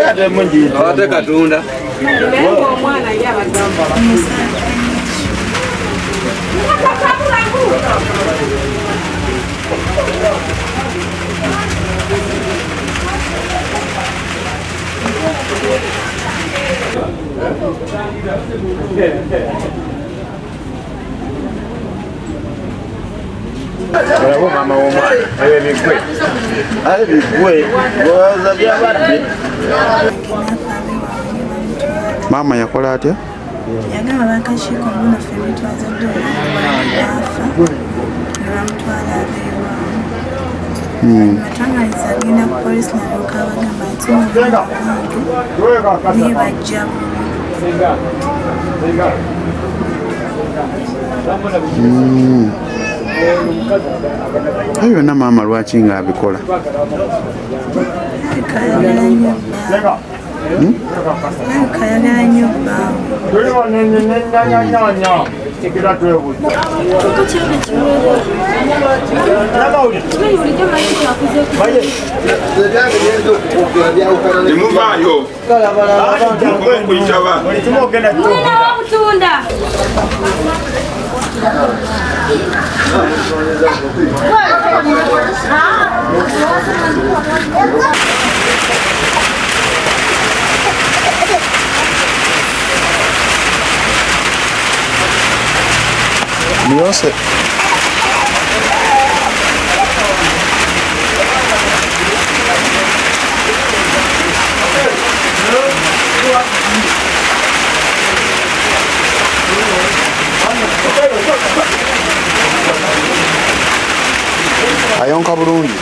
Ate Katonda. Olaba maama w'omwana ebyo bigwe aye bigwe olowooza byabadde. Maama yakola atya? Yagamba bakakiiko mbuno ffe bitwazadde olwafa ne bamutwala abeewaabwe. Matwangaliza agenda ku polisi nalyoka abagamba nti omwana wange naye bajja Ebyo byonna maama lwaki ng'abikola? Alabika ayagala nnyo bbaawe. Alabika ayagala nnyo bbaawe. Temuvaayo okuyitaba. Obutunda. Muyonse. Ayonka bulungi.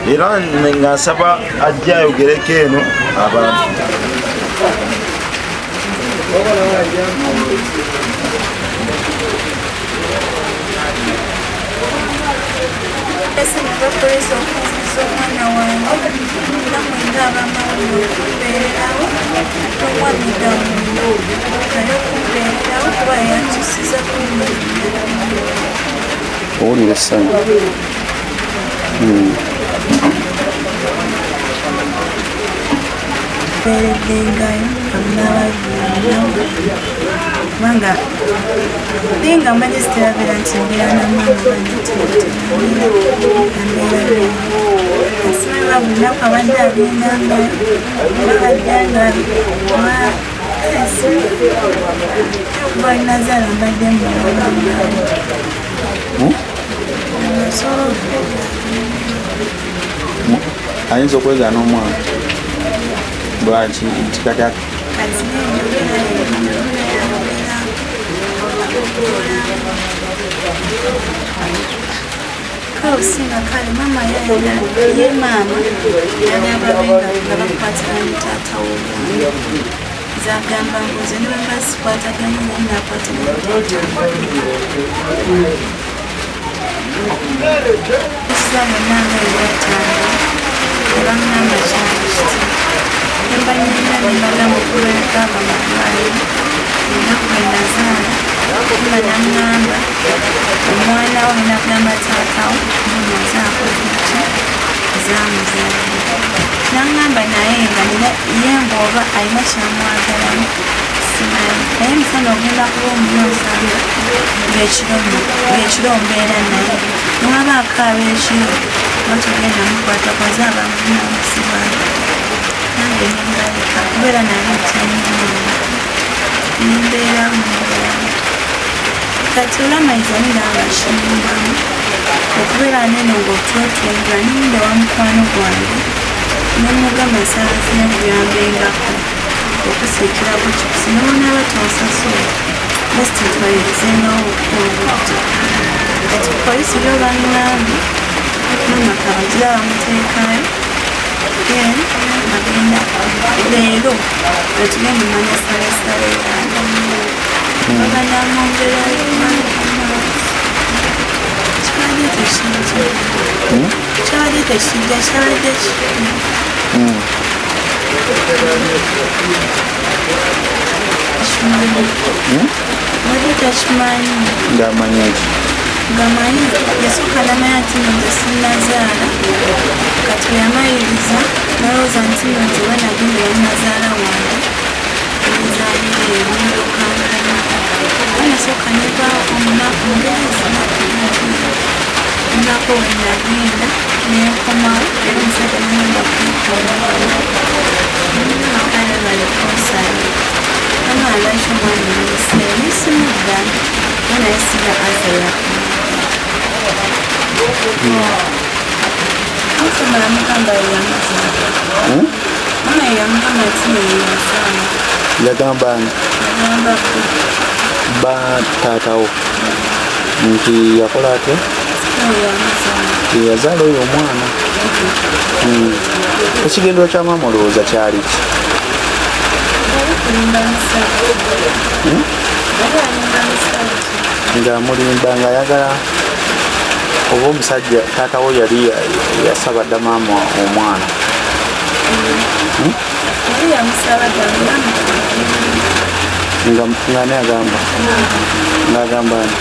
Era nga nsaba ajja ayogereko eno abantu. Ese nva polisi okunziza omwana wange namwe ng'abamawulire okumbeererawo n'omwami Dawuda naye okumbeererawo kuba yantusiza kumbeerera. Owulira essanyu. Mbeereddengayo nga munaaba kubanga naye nga mbadde siterabeera nti mbeera na maama bannetembeera simanyi ba buli lunaku abadde agendangayo oba baddanga oba okuva nazaala mbadde mulabanga osobola Ayinza okwegaana omwana lwaki nti kati kati nenjogera yogera kale osinga kale maama yayagala ye maama yagala babe nga bakwatagana ne taata w'omwana. Nze agamba mbu nze ne bwe mba sikwataganye naye naakwatagana ne taata w'omwana. Kiza bonna nga bwe batambula ne baŋŋamba kyali kiti ne mbanyumya ne mbagamba okuva ava mu ddwaliro olunaku lwe nazaala mama n'aŋŋamba omwana wo alina kugamba taata wo mbu nze akoze ki nze amuzadde. N'aŋŋamba naye nga nina ye ng'oba alina ky'amwagalamu simanyi naye emisana ogenda kuba omuyonsanga ng'ekiro mbeera naye newaba akaaba ekiro oba togenda mukwatako nze aba muvunaanyizibwa nange ne mbaleka kubeera nali ntya nnyo maama ne mbeerawo ne mbeerawo. Kati olwamaliza nina nga kinnumbamu Okubeera neno ng'otwetundula nninda wa mukwano gwange ne mmugamba nsaba nfune buyambengako okusiikirako chipusi ne bw'onaaba tonsasula just ntwalirizengawo obudde. Kati ku poliisi yo bangambye maama Kabagira bamuteekayo then bagenda leero lwetugenda omanya salesale yange bagenda mwongerayo kibadde tekijja kyabadde tekijja kyabadde kimanyi badde takimanyi. Ng'amanyi ki? Ngamanyi yasooka namanya nti no nze sinnazaala, kati bwe yamaliriza nalowooza nti no nze oba nagenda ewa nazaala wange nenzaalira eyo nendokankana kuba nasooka nevaawo omunaku mbeera zinaku nvaako we nagenda nenkomawo era omusajja nangamba kunkoma kale balekonsala mama lwaki omwana omuliseeyo nesimudda era naye sina ansa yakusoma yamugamba yeyamuzaala. Mama yeyamugamba nti yeyazaala. Yagamba ani? Yagamba ba taatawo nti yakola atya? Yeyazaala oyo omwana. Ekigendero kya maama olowooza kyali ki? Ng'amulimba ng'ayagala oba omusajja taatawo yali yasaba dda maama omwana. Nga ani agamba? Ng'agamba ani?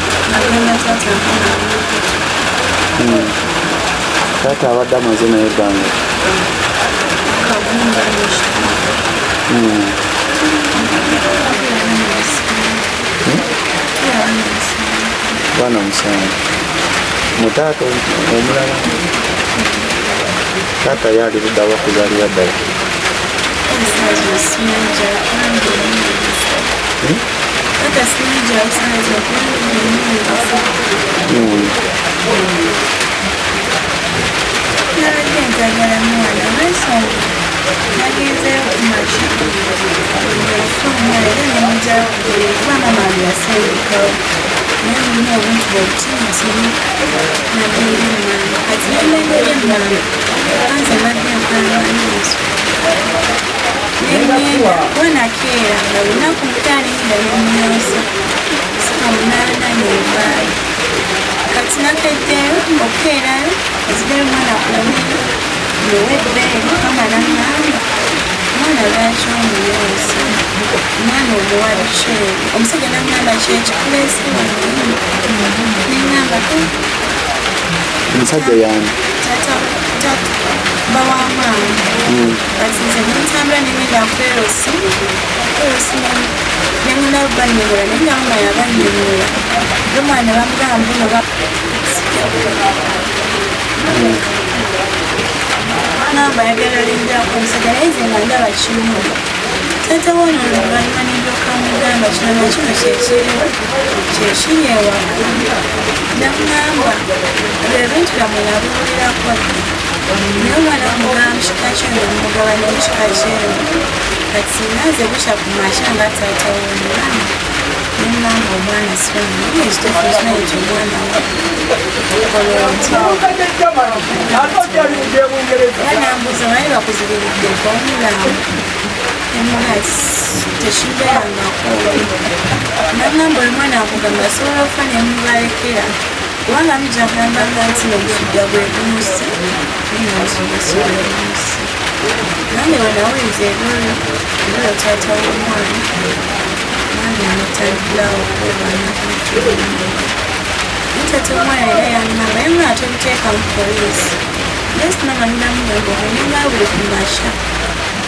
Taata abadde amaze naye ebbanga. Baana 7. Mu taata omulala taata ye ali ludda wa kuzaalira ddala? Nabadde njagala mwana olw'ensonga nagenzeeyo ku makya ng'ofa omwana era ne mugyayo ku buliri kuba maama wange yasengekawo naye mulimu obuntu obutinitini nagenda emmanga kati nendengera emmanga anze mbadde nfaanana ensu nengenda kuba nakeera nga lunaku mutaano ngenda nemuyonsa sika 8 nenvaayo kati nakeddeyo okukeerayo nzigayo omwana ku buliri muwe ebbeere mama naŋŋamba omwana lwaki omuyonsa omwana omuwa biki ebyo omusajja naŋŋamba kyekikuleese wano neŋŋamba Omusajja yani? Tata bba wa maama. Kati nze nentambula nengenda ku erosi erosi nengenda bannyonnyola naye nga maama yabannyonnyola ye omwana bamugamba mbuno ngamba ayagala lindirako omusajja naye nze nga ndaba kimu taata wono oluvannyuma nendyoka mugamba kino nakino kyekiriwo kyekiri ewaka namugamba ebyo ebintu byammwe nabiwulirako dda naye omwana mugaba mu kika kyeno mugaba ne mu kika kyeno kati singa nze bukya ku makya nga taata w'omwana nengamba omwana siwange naye ekituufu nkimanyi nti omwana okola otya era nambuuza baali bakuzibiridde omulamu nemugamba tekimbeerangako nagamba oyo mwana akugamba asobola okufa nemubalekera kubanga mujja kugambanga nti omusujja gwe gumusse naye nga omusujja si gwe gumusse nange bwe nawuliriza ebyoyo ebyoyo taata w'omwana nange netandikirawo okwerwanako naye taata w'omwana era yangamba ye mwana tobiteeka mu poliisi naye sinama ninamugamba ogendenga buli ku makya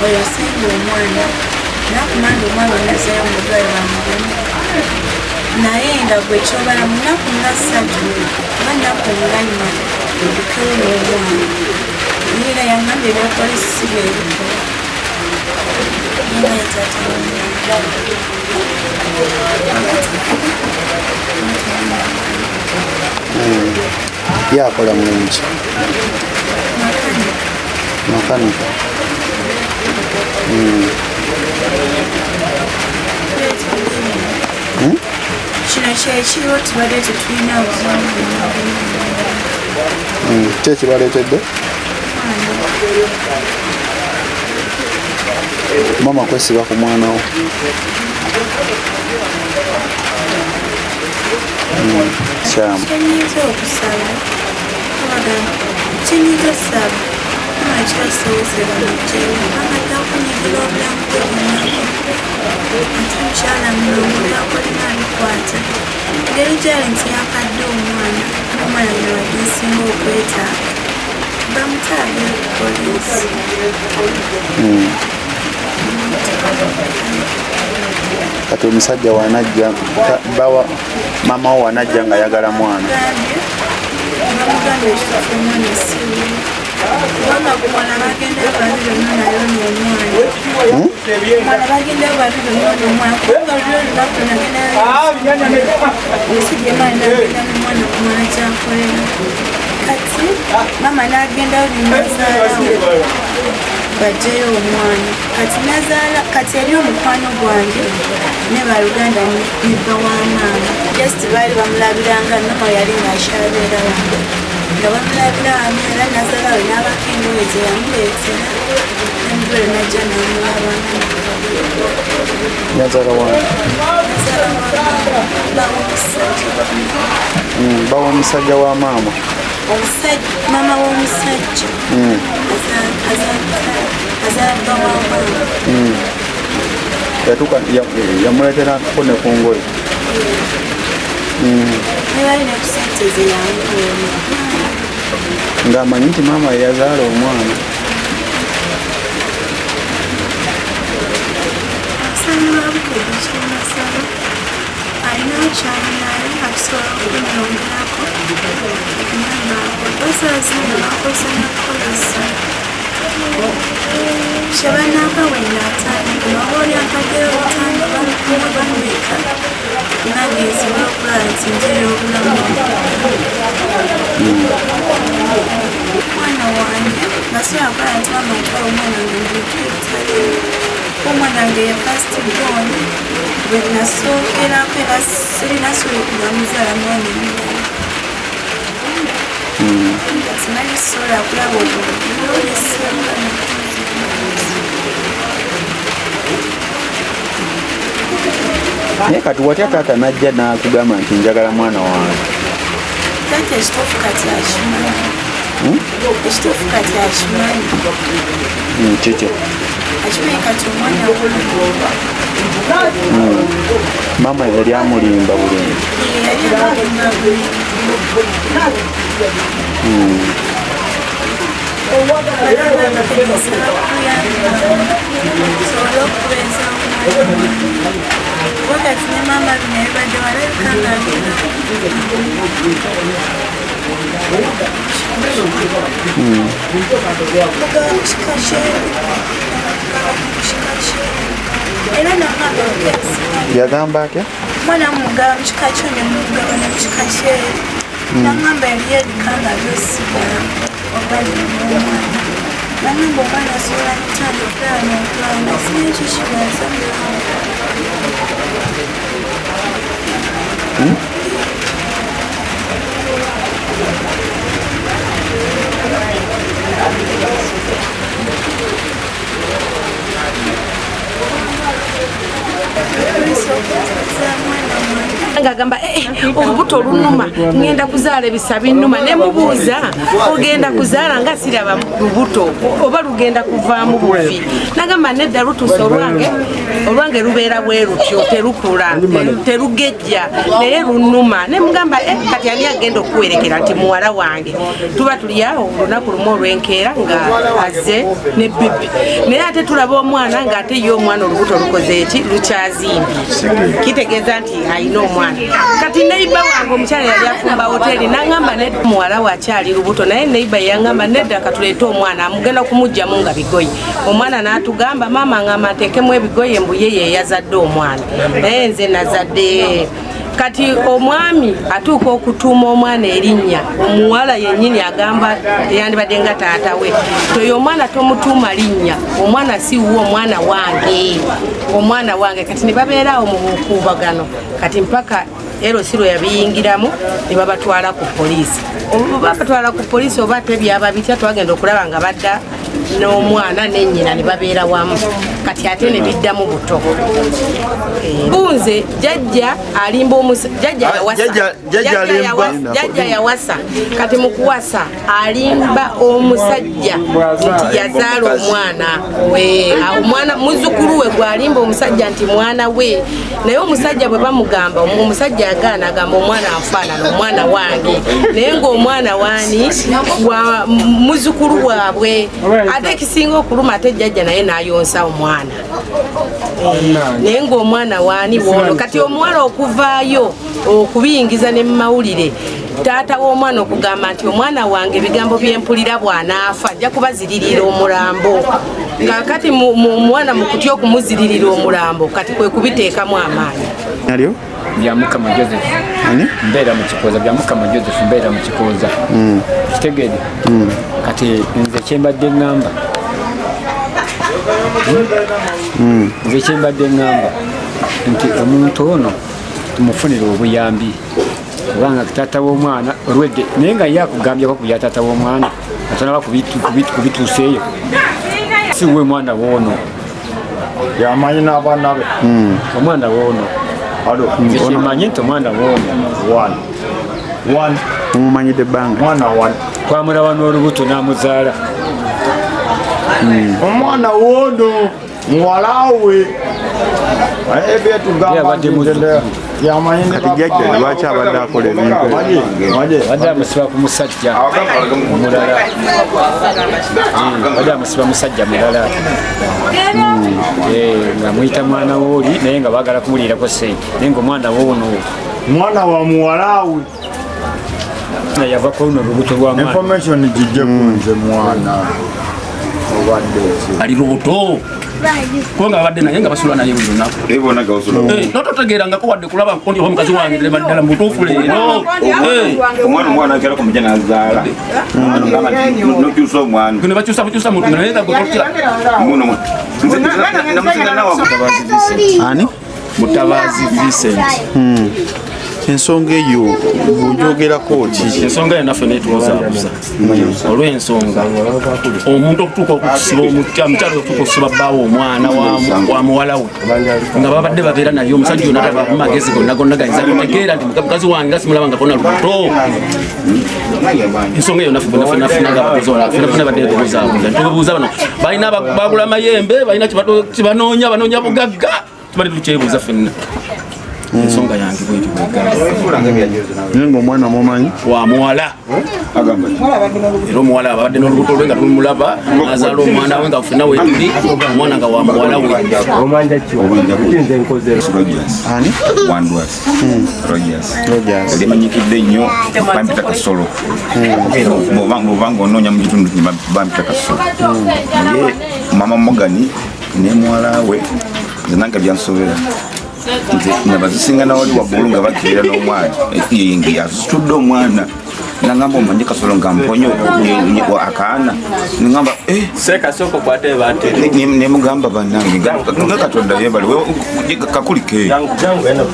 oyo osenga omwana nakumanda omwana omuzeeyo mu ddwaliro bamugeme naye nga gwe kyobala mu nnaku nga 3 oba nnaku nga 4 oddukewo n'omwana naye era yangamba ebya poliisi si bye bikola. Yakola mulimu ki? Makanika. Kino kyekiriwo tubadde tetulina buzibu. Ki ekibaleetedde? Maama kwesiba ku mwana wo. Kyamu. Kyenyinza okusaba kyenyinza osaba mama kyasobozera mugyewo kubanga takunyigira obulamu bwe bwonna ate mukyala mulongo byakolina abikwata engeri gyali nti yampadde omwana omwana nabadde nsinga okwetaaga bamutaagere ku poliisi. Kati omusajja wanajja bawa mama wo wanajja nga ayagala mwana. Bamugambye ekituufu omwana si wuwe kubanga kumala bagendayo babiri omwana yona omwana kumala bagendayo babiri omwana omwana kubanga luli olunaku nagendayo omusajja maani nagenda n'omwana kumala kyakolera kati maama n'agendayo nenazaalawo bajjeyo omwana kati nazaala kati eri omukwano gwange ne baluganda ne bba wa maama just baali bamulabiranga noma yali ng'akyabeera wange nga bamulabira wano era nazaala we n'abako engoye ze yamuleetera nemugole najja n'amulabanga. Nazaala wange? Nazaala wa bba w'omusajja. Bba w'omusajja wa maama? Omusajja maama w'omusajja azaala bba wa maama. Yatuuka yamuleeterako ne ku ngoye? Ne bali ne ku ssente ze yamuwa. Ng'amanyi nti maama ye yazaala omwana. Abasaani ba Bukedde kyembasaba alinawo kyalinayo akusobola okunyongerako okuyamba basaazi nga bakozesa nakukozesa kyebanampa bwe naatandika oba oli ampaddeyo obutaano oba lukumi oba mmeka nange nsobole okulaba nti njera obulamu. Omwana wange nga sobola kulaba nti maama ntwala omwana wange mu bintu ebitaliimu. Omwana wange ye first born bwe nasookerako era sirina ssuubi kunamuzaala mwana omulala. Simanyi sobola kulaba obulungi Naye kati watya taata n'ajja n'akugamba nti njagala mwana wange? Taata ekituufu kati akimanyi. Ekituufu kati akimanyi. Kiki? Akimanyi kati omwana wange. Maama yali amulimba bulungi. Yali amulimba bulungi. Nsobole okubeeza omwana wange. Kuba kati ne maama bino ebibadde walabika ng'agenda mugaba mu kika kyeru mugaba mu kika kyeru era namugamba Yagamba atya? Omwana mugaba mu kika kyo ne mugaba ne mu kika kyeru. Nangamba eriyo ebika nga byosigala oba omwana. Nangamba omwana asobola kutandika okulaba n'okulaba simanyi ki kibaza. Ngagamba olubuto olunuma ngenda kuzaala ebisa binnuma ne mubuuza ogenda kuzaala nga siraba lubuto oba lugenda kuvaamu buvi. Nagamba nedda lutuuse olwange lubeera bwe lutyo terukula terugejja naye lunuma. Ne mugamba kati ani agenda okuwerekera nti muwala wange. Tuba tuli awo olunaku lumu olw'enkeera nga azze ne bibi naye ate tulaba omwana ng'ate ye omwana olubuto lukoze eki lukyazimbye kitegeeza nti alina omwana. Kati Neiba wange omukyala yali afumba hoteri nangamba ne muwala wakyali lubuto, naye neiba yangamba nedda katuleete omwana amugenda kumugjamu nga bigoye. Omwana n'atugamba maama ngamba nteekemu ebigoye mbu ye yazadde omwana, naye nze nazadde. Kati omwami atuuka okutuuma omwana erinnya, omuwala yennyini agamba yandibadde nga taata we, toyo omwana tomutuuma linnya, omwana si wuwo, omwana wange, omwana wange. Kati ne babeera awo mu bukuubagano, kati mpaka LC lwe yabiyingiramu ne babatwala ku poliisi. Babatwala ku poliisi oba tebyaba bitya, twagenda okulaba nga badda n'omwana n'ennyina ne babeera wamu, kati ate ne biddamu buto. Bunze jjajja alimba jjajja yawasa, yawasa kati mu kuwasa alimba omusajja nti yazaala omwana we, omwana muzzukulu we gwalimba omusajja nti mwana we, naye omusajja bwe bamugamba omusajja agaana, agamba omwana anfaanana, omwana wange, naye ng'omwana wani wa muzzukulu waabwe. Ate ekisinga okuluma ate jjajja naye n'ayonsa omwana, naye ng'omwana waani bwono. Kati omuwala okuvaayo okubiyingiza ne mumawulire, taata w'omwana okugamba nti omwana wange ebigambo byempulira bw'anaafa ajja kubaziririra omulambo. Kakati omwana mu kutya okumuziririra omulambo kati kwe kubiteekamu amaanyi. Nalyo Byamukama Joseph. Mbeera mu Kikooza. Byamukama Joseph mbeera mu Kikooza. Kitegeere. Kati nze kyembadde ŋŋamba. Nze kyembadde ŋŋamba nti omuntu ono tumufunire obuyambi, kubanga taata w'omwana olwedde naye nga ye akugambyeko ku bya taata w'omwana atanaba kubituuseeyo, si we mwana w'ono yamanyi n'abaana be. Omwana w'ono nze kyemmanyi nti omwana w'ono mumumanyidde ebbanga mwana wano twamulaba n'olubuto n'amuzaala. Omwana w'ono muwala we Kati jjajja lwaki abadde akola ebintu abadde amusiba ku musajja mulala, abadde amusiba musajja mulala nga muyita mwana wooli, naye nga baagala kumuliirako ssente, naye nga omwana woono mwana wa muwala we yava ku luno olubuto lwa mwana. Information gijje kunze mwana obadde ali lubuto kubanga babadde naye nga basula naye buli lunaku. Nototegeerangako wadde kulaba nkondi oba mukazi wange ddala mu butuufu leero. Omwana omwana akeera ku mujja n'azaala nokyusa omwana ne bakyusa bukyusa muntu naye nga gwe Ani? Mutabazi Vincent. Ensonga eyo bw'ogyogerako ki? Ensonga eyo naffe neetulozaabuza olw'ensonga omuntu okutuuka okusiba omukyala okutuuka okusiba bbaawe omwana wa muwala we nga babadde babeera naye, omusajja ono ataba mu magezi gonna gonna gayinza kutegeera nti mukazi wange nga simulabangako na lubuto. Ensonga eyo naffe naffe nga abakozi fenafena badde tubuzaabuza, tubuuza bano balina bagula amayembe, balina kibanoonya, banoonya bugagga, tubadde tukyebuuza ffenna. Ensonga yange bwetyo bwegamba. Naye ng'omwana mumanyi wa muwala, era omuwala abadde n'olubuto lwe nga tumulaba n'azaala omwana we nga ffenna weetuli, omwana nga wa muwala we. Ani? Wandwas Rogers Rogers. Limanyikidde nnyo bampita Kasolo. Bw'obanga onoonya mu kitundu bampita Kasolo, naye mama Morgan ne muwala we nze nange byansobera nti nabazisinga nawali waggulu nga bakirira n'omwana yazitudde omwana nangamba omanye Kasolo nga mponye akaana nengamba nemugamba bannange nga Katonda yebale kakulike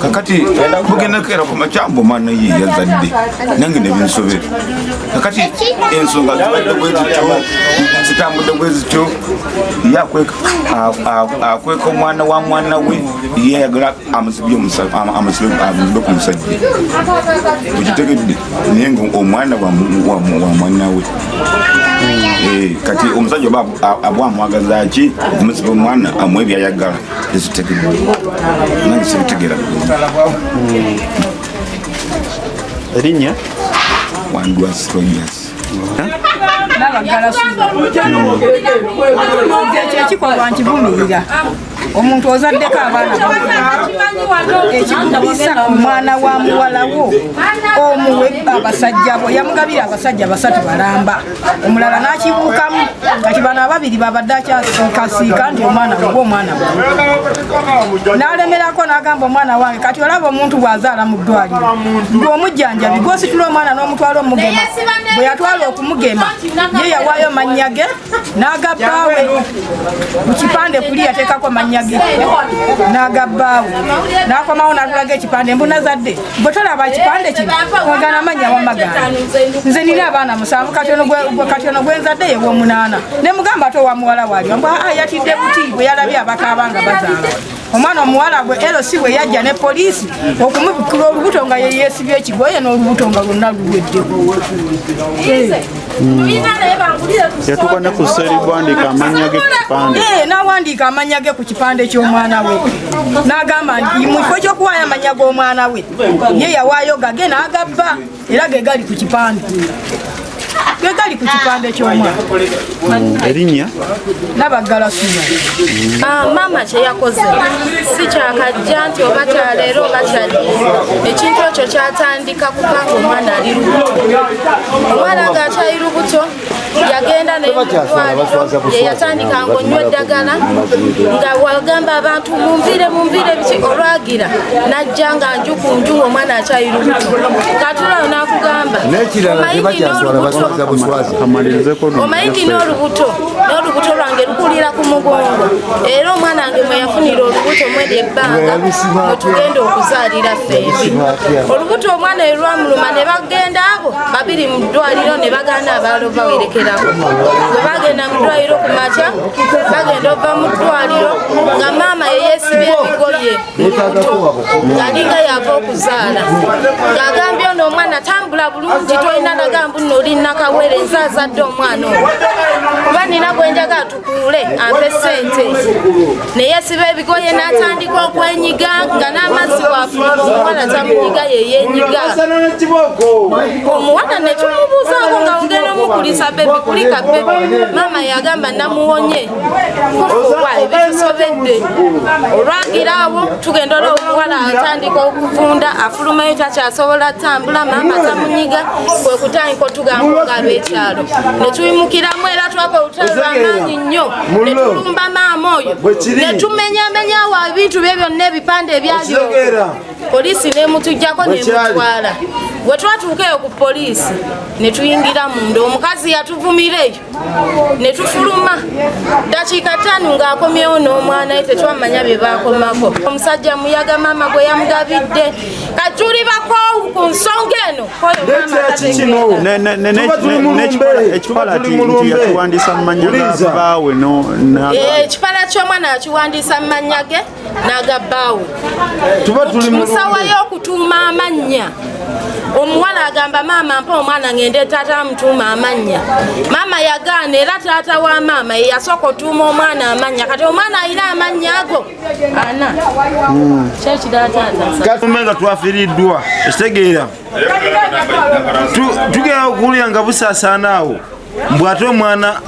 kakati bugenda keera ku makyambo omwana ye yazadde nange nebinsobera. Kakati ensonga zibadde bwe zityo zitambudde bwe zityo, ye akweka omwana wa mwana we, ye ayagala amusibye ku musajja okitegedde, naye nga omwana wa mwana we. Kati omusajja oba abwamwagaza ki okumusiba omwana amuwe byayagala ezitegedde nange sibitegeera bulungi. Erinnya? Wandwas Rogers. Nabagala Susan. Ekyo ekikolwa nkivumirira. Omuntu ozaddeko abaana ekikubisa omwana wa muwalawo omuwe abasajja bo yamugabira abasajja basatu balamba omulala n'akibuukamu kati bano ababiri babadde akyasiikasiika nti omwana we omwana we n'alemerako n'agamba omwana wange kati olaba omuntu bw'azaala mu ddwaliro gw'omujjanjabi gw'ositula omwana n'omutwala omugema bwe yatwala okumugema ye yawaayo mannya ge n'agabbaawe ku kipande kuli yateekako mannya ge n'agabbaawe n'akomawo n'atulaga ekipande mbu nazadde bwe tolaba ekipande kino ogana amannya wamagana nze nina abaana 7 kati ono gwe nzadde ye w'omunaana ne mugamba ate owa muwala waali mbu yatidde buti bwe yalabye abakaaba nga bazaala omwana omuwala gwe LC bwe yajja ne poliisi okumubikula olubuto nga ye yeesibye ekigoye n'olubuto nga lwonna luweddeko. Yatuuka ne ku sseribwandiika amannya ge ku kipande. N'awandiika amannya ge ku kipande ky'omwana we n'agamba nti mu kifo ky'okuwaayo amannya g'omwana we ye yawaayo gage n'agabba era ge gali ku kipande. Ge gali ku kipande ky'omwana. Erinnya? Nabaggala Susan. Maama kye yakoze si kyakajja nti oba kyaleero oba kyali ekintu ekyo kyatandika kubanga omwana ali lubuto. Omwana ng'akyali lubuto yagenda naye mu ddwaliro ye yatandika ng'onywa eddagala nga wagamba abantu munviire munviire biki olwagira n'ajja nga nju ku nju ng'omwana akyali lubuto katulawo n'akugamba omanyi nina olubuto n'olubuto lwange lukulira ku mugongo era omwana wange mwe yafunira olubuto mweri ebbanga mwe tugenda okuzaalira ffembi olubuto omwana we lwamuluma ne bagenda abo babiri mu ddwaliro ne bagaana abalala obawerekerako bwe bagenda mu ddwaliro ku makya bagenda ova mu ddwaliro nga maama ye yeesibye ebigoye mu lubuto ng'alinga yava okuzaala ng'agambye ono omwana tambula bulungi tolina nagambu nno oli nakawere nze azadde omwana ono kuba nina gwe njagala tukuule ampe ssente ne yeesiba ebigoye n'atandika okwenyiga nga n'amazzi bw'afuluma omuwala tamunyiga ye yeenyiga omuwala ne tumubuuzaako nga ogenda omukulisa bebi kulika bebi maama yagamba namuwonye kufuuwa ebitusobedde olwagira awo tugenda olwo omuwala atandika okuvunda afulumayo takyasobola tambula maama tamunyiga kwe kutandika otugamba ng'ab'ekyalo ne tuyimukiramu era twakola olutalo lw'amaanyi nnyo ne tulumba maama oyo ne tumenyamenyawo ebintu bye byonna ebipande ebyali poliisi n'emutuggyako n'emutwala bwe twatuuka eyo ku poliisi ne tuyingira munda omukazi yatuvumira eyo ne tufuluma dakiika 5 ng'akomyewo n'omwana we tetwamanya bye baakomako omusajja muyaga maama gwe yamugabidde katuli bakoowu ku nsonga eno Ekipala nti yakiwandiisa mu mannya ga bbaawe ekipala ky'omwana yakiwandiisa mu mannya ge n'aga bbaawe musawo y'okutuuma amannya omuwala agamba maama mpa omwana ngende taata amutuuma amannya maama yagaana era taata wa maama ye yasooka otuuma omwana amannya kati omwana alina amannya ago ana kyekirala taata katume nga twafiiriddwa ekitegeera tugenda okuwulira nga busaasaana awo mbw ate omwana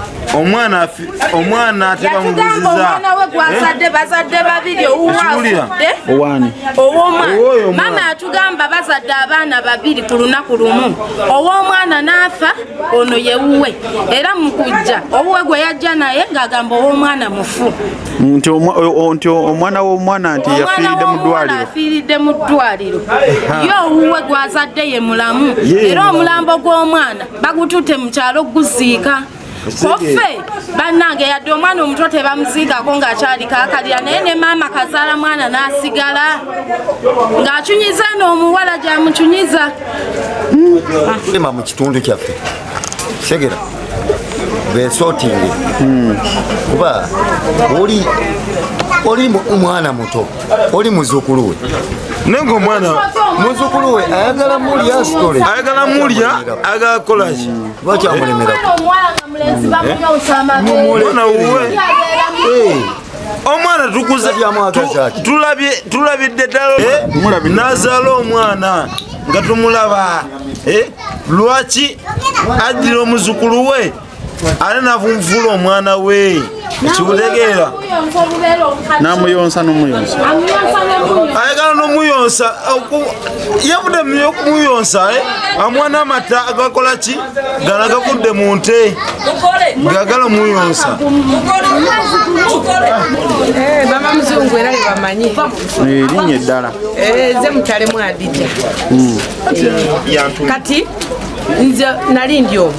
ate bamubuuziza omwana we gwazadde bazadde babiri owuwafudde ow'omwana maama yatugamba bazadde abaana babiri ku lunaku lumu ow'omwana n'afa ono yewuwe era mu kujja owuwe gwe yajja naye ng'agamba ow'omwana mufu nti omwana w'omwana nti yafiiridde mu ddwaliro afiiridde mu ddwaliro ye owuwe gwazadde ye mulamu era omulambo gw'omwana bagututte mu kyalo guziika koffe bannange yadde omwana omuto tebamuziikako ng'akyali kaakalira naye ne maama kazaala mwana n'asigala ng'acunyiza n'omuwala gy'amucunyiza mu kitundu kyaffe segera besootinge kuba oli omwana muto oli muzuukulu we naye ng'omwana muzuukulu we ayagala mulya sitole ayagala mulya ayagala kukolaki lwaki amulemerako omwana wuwe omwana tukuze tulabidde ddala n'azaala omwana nga tumulaba lwaki addira omuzukulu we ate n'afunfuula omwana we. Kikutegeera? Namuyonsa nomuyonsa. Ayagala nomuyonsa, yavudde muyokumuyonsa amuwa n'amata agakola ki gala gavudde mu nte, gagala omuyonsa. Baba muzungu era bebamanyi. Erinnya eddala. Nze mutalemu Adija. Kati nze nali ndi omwo.